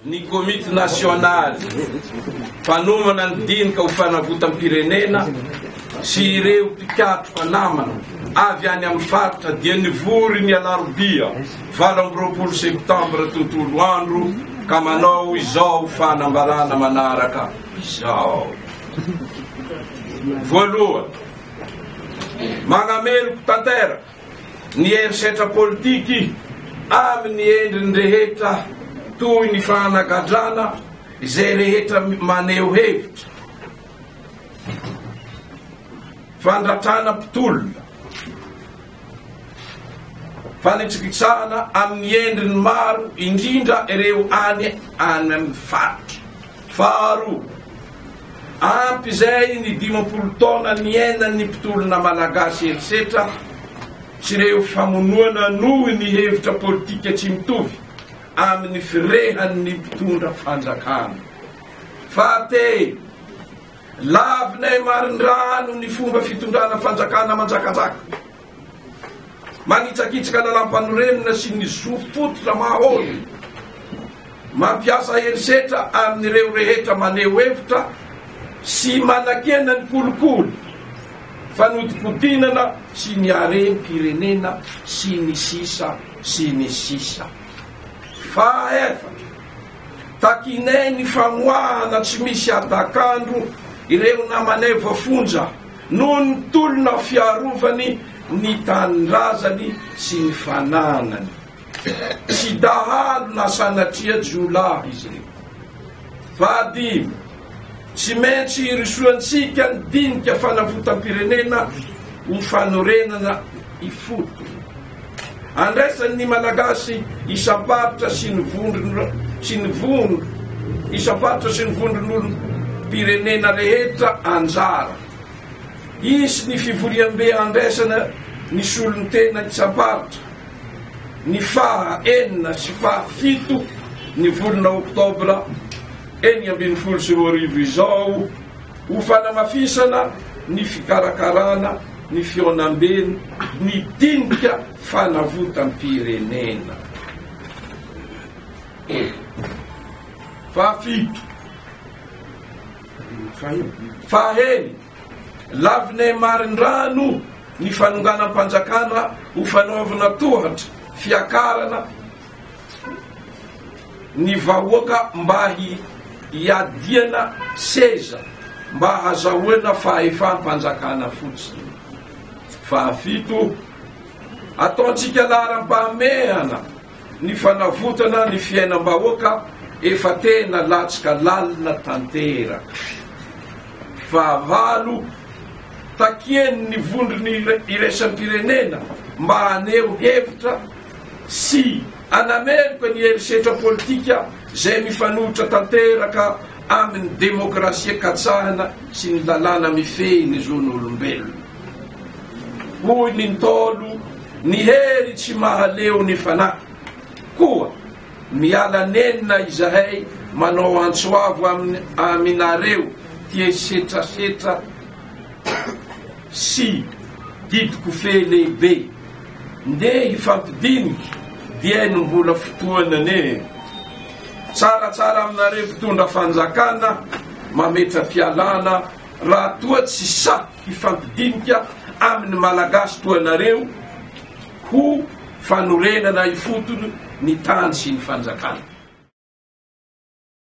Ny Komity Nasionaly mpanomana ny dinika ho fanavotam-pirenena sy ireo mpikatroka namana avy any amin'ny faritra dia nivory ny alarobia 28 septambra tontolo andro ka manao izao fanambarana manaraka izao. Voalohany, magnameloka tanteraka ny herisetra politiky amin'ny endriny rehetra toy ny fanagadrana izay rehetra maneho hevitra, fandratrana mpitolona, fanitsakitsahana amin'ny endriny maro indrindra ireo any any amin'ny faritra. Faharoa, ampy izay ny 50 taona niainan'ny mpitolona Malagasy herisetra sy ireo famonoana noho ny hevitra politika tsy mitovy amin'ny firehan'ny mpitondra fanjakana. Fahatelo, lavinay marindrano ny fomba fitondrana fanjakana manjakazaka. Manitsakitsaka lalàmpanorenana sy ny zo fototra maha olona. Mampiasa herisetra amin'ireo rehetra maneho hevitra sy manakiana ny kolikoly, fanodinkodinana sy ny harem-pirenena sy ny sisa sy ny sisa. Fahaefatra, takinay ny famoahana tsy misy hatak'andro ireo namanay voafonja noho ny tolona fiarovany ny tanindrazany sy ny fananany. Tsy dahalo na sanatria jiolahy izy ireo. Fahadimy, tsy maintsy hirosoantsika ny dinika fanavotam-pirenena ho fanorenana ifotony. Andraisan'ny Malagasy isam-paritra sy ny vondrona sy ny vondro isam-paritra sy ny vondron'olom-pirenena rehetra anjara. Hisy ny fivoriambe andraisana ny solontena isam-paritra ny faha enina sy faha fito ny volana oktobra 2016 izao ho fanamafisana ny fikarakarana ny fihaonambe ny dinika fanavotam-pirenena. Fahafito. Faheny, lavinay marindrano ny fanonganam-panjakana ho fanaovana tohatra fiakarana ny vahoaka mba hiadiana seza mba hazahoana fahefam-panjakana fotsiny. Fahafito, ataontsika laharam-pahamehana ny fanavotana ny fiainam-bahoaka efa tena latsaka lalina tanteraka. Fahavalo, takian'ny vondrona iraisam-pirenena mba haneho hevitra sy hanameloka ny herisetra politika izay mifanohitra tanteraka amin'ny demokrasia katsahina sy ny lalàna mifehy ny zon'olombelona. Hoy ny Ntaolo, ny hery tsy mahaleo ny fanahy. Koa miala nenina izahay manao antso avo aminareo tia setrasetra sy didikofehy lehibe. Ndeha hifampidinika dia no mbola fotoana anie. Tsaratsara aminareo mpitondra fanjakana mametra-pialana raha toa tsy sahy hifampidinika amin'ny Malagasy toa anareo ho fanorenana ifotony ny tany sy ny fanjakana.